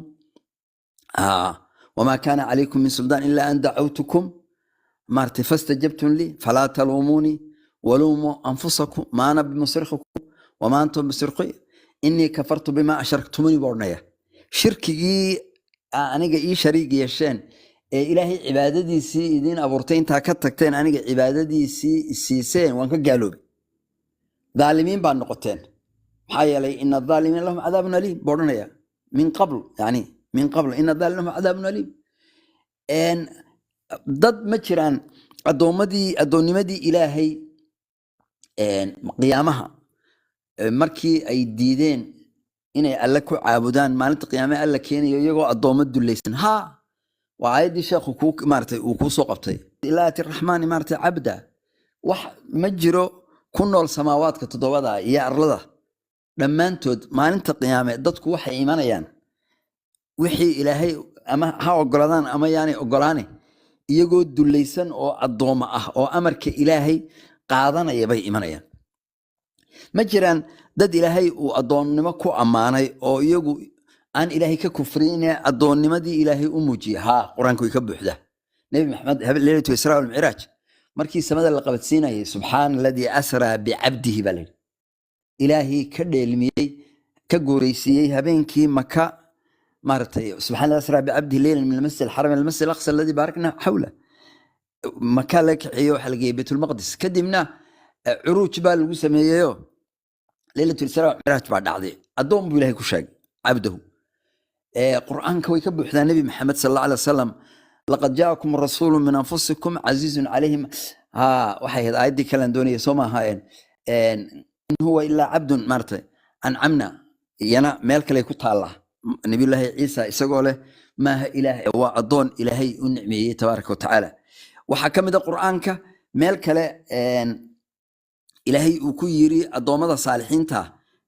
wamaa kaana calaykum min suldaan ilaa an dacawtukum maartay fastajabtum lii falaa taluumuunii waluumuu anfusakum ma ana bimusrikhikum wamaa antum bisirqi inii kafartu bimaa ashraktumuni baa odhanaya. Shirkigii aniga ii shariig yeesheen ee Ilaahay cibaadadiisii idiin abuurtay intaa ka tagteen aniga cibaadadiisii siiseen, waan ka gaaloobay. Dhaalimiin baad noqoteen, maxaa yeelay ina adaalimiina lahum cadaabun aliim buu odhanaya. Min qabl, yani min qabl, ina adaalimiina lahum cadaabun aliim. Dad ma jiraan addoommadii addoonnimadii Ilaahay qiyaamaha markii ay diideen inay Alle ku caabudaan, maalinta qiyaame Alle keenayo iyagoo addoommo dulaysan? Ha, waa aayaddii sheekhu kuu maaratay uu kuu soo qabtay, ilaa aati raxmaani maaratay cabda. Wax ma jiro ku nool samaawaadka toddobada iyo arlada dhammaantood. Maalinta qiyaame dadku waxay imanayaan wixii Ilaahay ama ha ogoladaan ama yaanay ogolaane, iyagoo dulaysan oo addoommo ah oo amarka Ilaahay qaadanaya bay imanayaan. Ma jiraan dad Ilaahay uu addoonnimo ku ammaanay oo iyagu aan Ilaahay ka kufrin, addoonnimadii Ilaahay u muujiyey? Haa, Qur-aanku way ka buuxdaa. Nebi Maxamed leylatu Israa walmicraaj markii samada la qabadsiinayay, subxaana aladii asraa bicabdihi baa layidhi. Ilaahii ka dheelmiyey, ka guuraysiiyey habeenkii Maka maaragtay, subxaana asraa bicabdihi leylan min almasjid alxaram ila almasjid alaqsa alladii baarakna xawla. Maka laga kaxeeyo, waxaa la geeyey Baytulmaqdis, kadibna curuuj baa lagu sameeyeyo leylatul Israa micraaj baa dhacday. Addoon buu Ilahay ku sheegay, cabdahu. Qur-aanka way ka buuxdaa. Nebi Maxamed sal alla alay wasalam, laqad jaakum rasuulu min anfusikum casiizun calayhim, ha, waxay ahayd aayaddii kalean doonaya, soo maaha? In huwa ilaa cabdun maaragtay ancamna, iyana meel kale ku taallaa. Nabiyullaahi Ciisa isagoo leh maaha Ilaah, waa addoon Ilaahay u nicmeeyey tabaaraka wa tacaala. Waxaa ka mid a Qur'aanka meel kale Ilaahay uu ku yiri addoommada saalixiinta,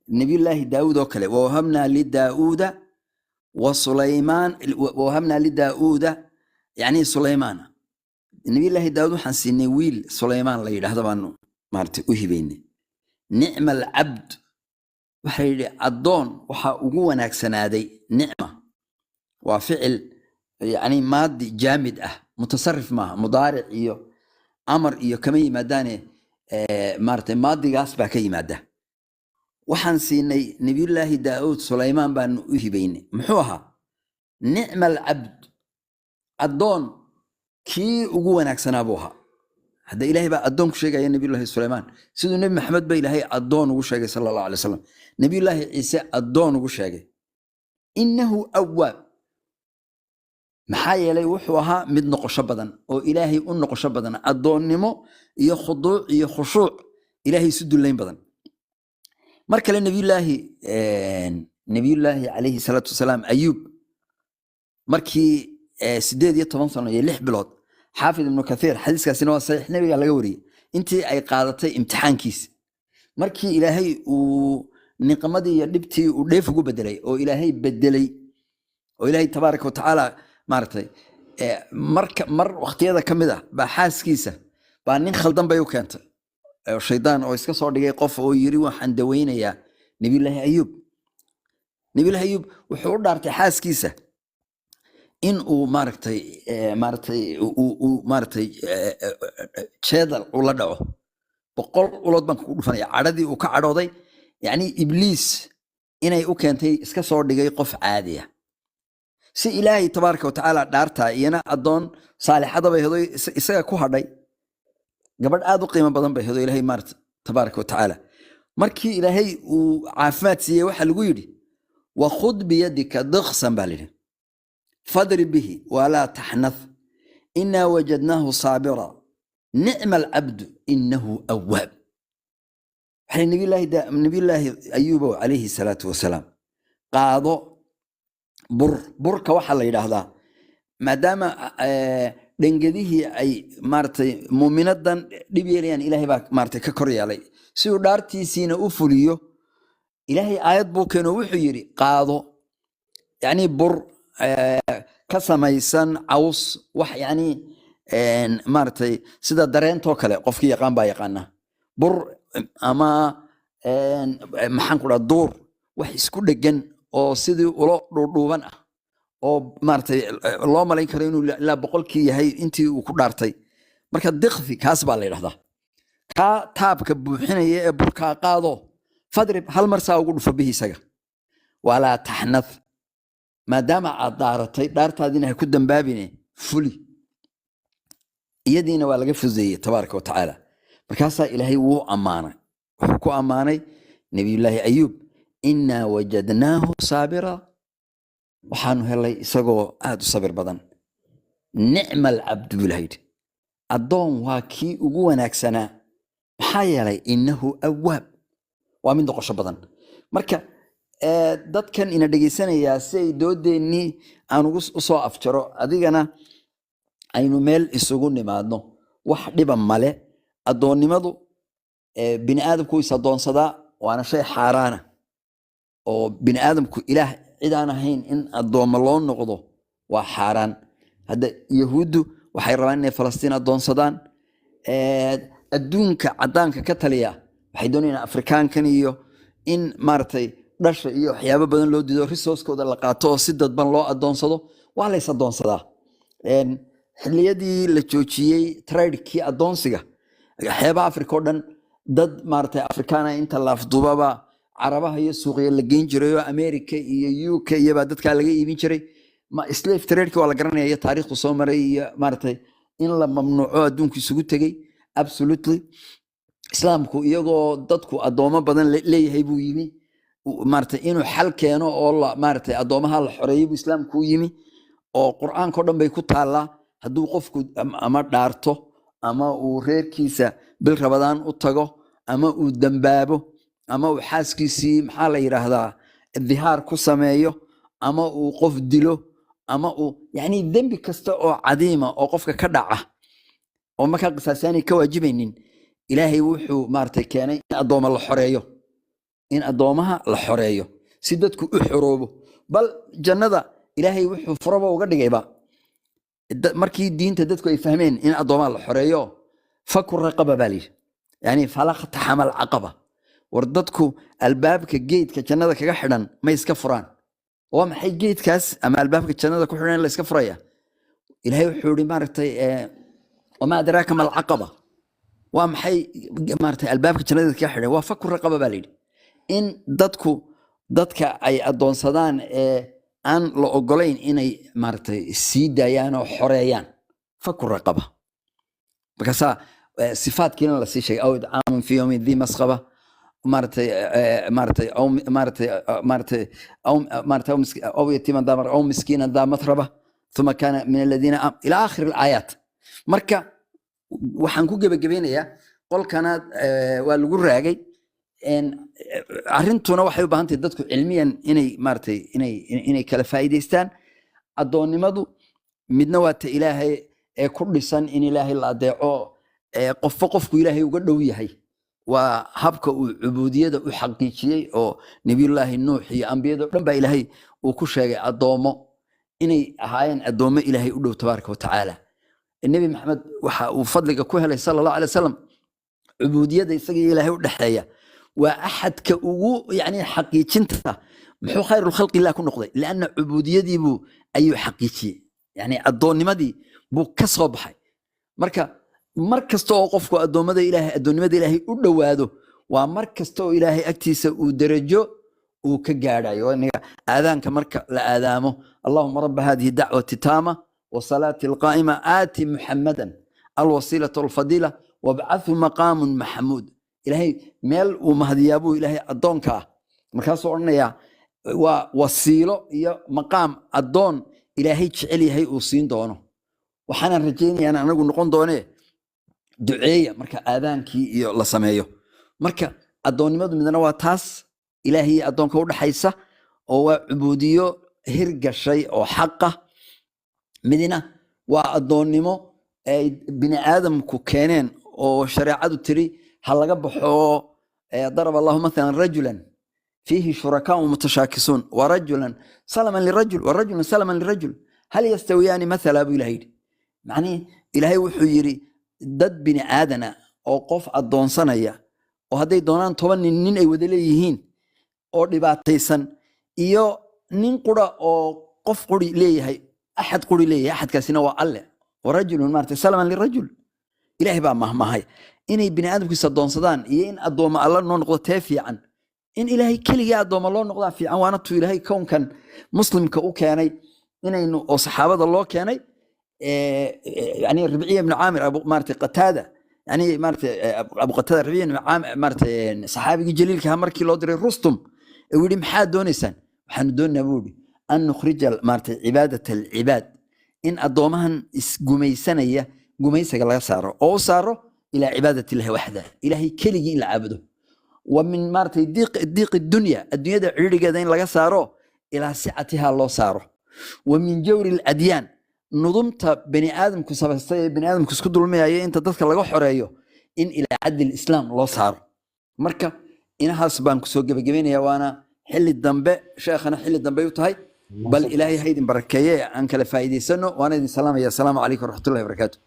Nabiyullaahi Daawuud oo kale, wawahabnaa lidaauuda wa Sulaymaan, wawahabnaa lidaauuda yani Sulaymaan. Nabiyullaahi Daawuud waxaan siinay wiil Sulaymaan la yidhaahdo baanu maaragtay u hibaynay. Nicma alcabd, waxaa yidhi addoon waxaa ugu wanaagsanaaday. Nicma waa ficil yani maadi jaamid ah, mutasarif maaha, mudaaric iyo amar iyo kama yimaadaane, maaragtay maadigaas baa ka yimaada. Waxaan siinay Nabiyullaahi Daauud Sulaymaan baanu u hibaynay. Muxuu ahaa? Nicma alcabd, addoon kii ugu wanaagsanaa buu ahaa. Hadda Ilaahay baa addoon ku sheegaya Nabiyullaahi Sulaymaan, siduu Nebi Maxamed ba Ilaahay addoon ugu sheegay sala Allahu alay wasalam, Nabiyullaahi Ciise addoon ugu sheegay. Innahu awaab, maxaa yeelay wuxuu ahaa mid noqosho badan oo Ilaahay u noqosho badan, addoonnimo iyo khuduuc iyo khushuuc Ilaahay isu dullayn badan. Mar kale Nabiyullaahi calayhi salaatu wasalaam Ayuub markii 18 sano iyo 6 bilood, Xaafid Ibnu Kathiir xadiiskaasina waa saxiix, nabiga laga wariyey, intii ay qaadatay imtixaankiisi, markii Ilaahay uu niqmadii iyo dhibtii uu dheef ugu bedelay oo Ilaahay bedelay oo Ilaahay tabaaraka watacaala maaragtay marka mar waqtiyada ka mid ah baa xaaskiisa baa nin khaldan bay u keentay oo shaydaan oo iska soo dhigay qof oo yiri waxaan daweynayaa Nabiyullaahi Ayuub. Nabiyullaahi Ayuub wuxuu u dhaartay xaaskiisa in uu maaragtay maaragtay uu maaragtay jeedal ula dhaco, 100 ulood baan kugu dhufanaya. Cadhadii uu ka cadhooday, yacni Ibliis inay u keentay iska soo dhigay qof caadiya si Ilaahay tabaaraka watacaala dhaartaa. Iyana addoon saalixada bay hedo, isaga ku hadhay, gabadh aad u qiimo badan bay hedo. Ilaahay maarata tabaaraka watacaala markii Ilaahay uu caafimaad siiyey, waxaa lagu yidhi wakhud biyadika diqsan baa layidhi, fadrib bihi walaa taxnath inaa wajadnaahu saabira nicma alcabdu inahu awaab. Waxay Nabiyullaahi Ayuubow calayhi salaatu wasalaam qaado. Bur burka waxaa la yidhaahdaa maadaama dhangadihii ay maaragtay muuminadan dhib yeelayaan, Ilaahay baa maaragtay ka kor yeelay si uu dhaartiisiina u fuliyo. Ilaahay aayad buu keeno, wuxuu yidhi qaado yacni bur ka samaysan caws, wax yacni maaragtay sida dareentoo kale, qofkii yaqaan baa yaqaana bur ama maxaan ku dhaha duur, wax isku dhegan oo sidii ulo dhuudhuuban ah oo maaragtay loo malayn karo inuu ilaa 100kii yahay intii uu ku dhaartay. Marka dikfi kaas baa la yidhahdaa, kaa taabka buuxinaya ee burkaa qaado, fadrib, hal mar saa ugu dhufo bihi isaga, walaa taxnath. Maadaama aad dhaaratay, dhaartaadiina ha ku dambaabine, fuli. Iyadiina waa laga fuzeeyey tabaaraka wa tacaala. Markaasaa Ilaahay wuu ammaanay, wuxuu ku ammaanay Nabiyullaahi Ayuub: innaa wajadnaahu saabira, waxaanu helay isagoo aad u sabir badan. Nicma alcabdu buu Ilahay yidhi, addoon waa kii ugu wanaagsanaa, maxaa yeelay innahu awaab, waa mid noqosho badan. Marka dadkan ina dhegaysanayaa, si ay doodeennii aan ugu usoo afjaro, adigana aynu meel isugu nimaadno, wax dhiba male. Addoonnimadu bini aadamku is addoonsadaa, waana shay xaaraana oo bini aadamku Ilaah cid aan ahayn in addoommo loo noqdo waa xaaraan. Hadda Yahuuddu waxay rabaan inay Falastiin addoonsadaan. Adduunka caddaanka ka taliya waxay doonayaan Afrikaankan iyo in maaragtay dhasha iyo waxyaabo badan loo diido, resourcekooda la qaato oo si dadban loo addoonsado. Waa lays addoonsadaa. Xilliyadii la joojiyey tradekii addoonsiga, xeebaha Afrika oo dhan dad maaragtay Afrikaana inta laafduubaba Carabaha iyo suuqya la geyn jiray oo America iyo UK iyobaa dadkaa laga iibin jiray. Ma slave tradeki waa la garanaya iyo taariikhdu soo maray iyo maaragtay in la mamnuuco adduunku isugu tegey. Absolutely, Islaamku iyagoo dadku addoomo badan leeyahay buu yimi. Maaragtay inuu xal keeno oo la maaragtay addoomaha la xoreeyey buu Islaamku u yimi, oo Qur'aanka o dhan bay ku taallaa. Hadduu qofku ama dhaarto ama uu reerkiisa bil Rabadaan u tago ama uu dambaabo ama uu xaaskiisii, maxaa la yidhaahdaa, dhihaar ku sameeyo ama uu qof dilo ama uu yacni dembi kasta oo cadiima oo qofka ka dhaca oo markaa qisaasaanay ka waajibaynin, Ilaahay wuxuu maaragtay keenay in addooma la xoreeyo, in addoomaha la xoreeyo si dadku u xoroobo. Bal jannada Ilaahay wuxuu furaba uga dhigayba markii diinta dadku ay fahmeen in addoomaha la xoreeyo. Faku raqaba baa layidhi, yani falaqtaxama alcaqaba. War dadku albaabka geedka jannada kaga xidhan ma iska furaan? Waa maxay geedkaas ama albaabka jannada ku xidhan la iska furaya? Ilaahay wuxuu yihi maaragtay wamaa adraaka ma alcaqaba. Waa maxay maaragtay albaabka jannada kaga xidhan? Waa faku raqaba baa layidhi, in dadku dadka ay addoonsadaan ee aan la ogolayn inay maaragtay sii daayaan oo xoreeyaan, faku raqaba. Markaasaa sifaadkiina lasii sheegay: aw idcaamun fi yawmin dhi masqaba, maaragtay maaragtay aw maaragtay maaragtay aw maaragtay aw yatiiman daa aw miskiinan daa matraba thuma kaana min aladiina ila aakhir alaayaat. Marka waxaan ku gebagabeynayaa qolkana waa lagu raagay. Arrintuna waxay u baahan tahay dadku cilmiyan inay maaragtay inay kala faa'iidaystaan. Addoonnimadu midna waa ta Ilaahay ee ku dhisan in Ilaahay la adeeco, ee qofba qofku Ilaahay uga dhow yahay, waa habka uu cubuudiyada u xaqiijiyey oo Nebiyullaahi Nuux iyo ambiyada o dhan baa Ilaahay uu ku sheegay addoommo inay ahaayeen, addoommo Ilaahay u dhow tabaaraka wa tacaala. Nebi Maxamed waxa uu fadliga ku helay sala Allahu alay wasalam cubuudiyada isaga iyo Ilaahay u dhexeeya, waa axadka ugu yani xaqiijinta. Muxuu khayru khalqi illah ku noqday? Lianna cubuudiyadiibuu ayuu xaqiijiyey, yani addoonnimadii buu ka soo baxay. Marka mar kasta oo qofku addoommada Ilaahay, addoonnimada Ilaahay u dhowaado, waa mar kasta oo Ilaahay agtiisa uu derajo uu ka gaadhayo. Inaga aadaanka marka la aadaamo: allahuma rabba hadihi dacwati taama wasalaati alqaa'ima aati Muxammadan alwasiilata walfadiila wabcathu maqaamun maxamuud. Ilaahay meel uu mahadiyaabuu Ilaahay addoonka ah markaasuu odhanayaa waa wasiilo iyo maqaam addoon Ilaahay jecel yahay uu siin doono. Waxaanan rajaynayaa in anagu noqon doonee duceeya marka aadaankii iyo la sameeyo. Marka addoonnimadu midna waa taas Ilaahay iyo addoonka u dhaxaysa oo waa cubuudiyo. Hirgashay oo xaqa, midina waa addoonnimo ay bini aadamku keeneen oo shareecadu tiri ha laga baxo. Daraba Allahu mathalan rajulan fiihi shurakaau mutashaakisuun warajulan salaman lirajul warajulan salaman lirajul hal yastawiyaani mathala, buu Ilahay yidhi. Macnihi Ilaahay wuxuu yidhi dad bini aadana oo qof addoonsanaya oo hadday doonaan 10 nin nin ay wada leeyihiin oo dhibaataysan, iyo nin qura oo qof quri leeyahay, axad quri leeyahay, axadkaasina waa Alle. Warajulun maarata salaman lirajul. Ilaahay baa mahmahay inay bini aadamku is addoonsadaan iyo in addoommo Alla noo noqdo, tee fiican? In Ilaahay keligii addoommo loo noqdaa fiican. Waana tuu Ilaahay kownkan muslimka u keenay inaynu oo saxaabada loo keenay. Yani Ribciya ibnu Caamir, abu maarata Qataada, yani maarata Abu Qataada, Ribciya ibnu Caamir, maarata saxaabigii jaliilka ahaa, markii loo diray Rustum ee uu yidhi: "Maxaad doonaysaan?" "Waxaanu doonaynaa," buu yidhi, "an nukhrija maarata cibaadat alcibaad, in addoomahan isgumaysanaya gumaysiga laga saaro oo u saaro ilaa cibaadat illahi waxda, Ilaahay keligii in la caabudo, wa min maaragtay diiq dunya, adduunyada ciriirigeeda in laga saaro, ilaa sicatiha loo saaro, wa min jawri aladyaan, nudumta bani aadamku samaystay ee bani aadamku isku dulmiyayo inta dadka laga xoreeyo, in ilaa cadli islaam loo saaro." Marka inahaas baan kusoo gebagabeynaya, waana xilli dambe, sheekhana xilli dambe u tahay. Bal Ilaahay ha idin barakeeye, aan kala faa'iidaysano, waana idin salaamaya. Asalaamu calaykum waraxmatullahi wabarakaatu.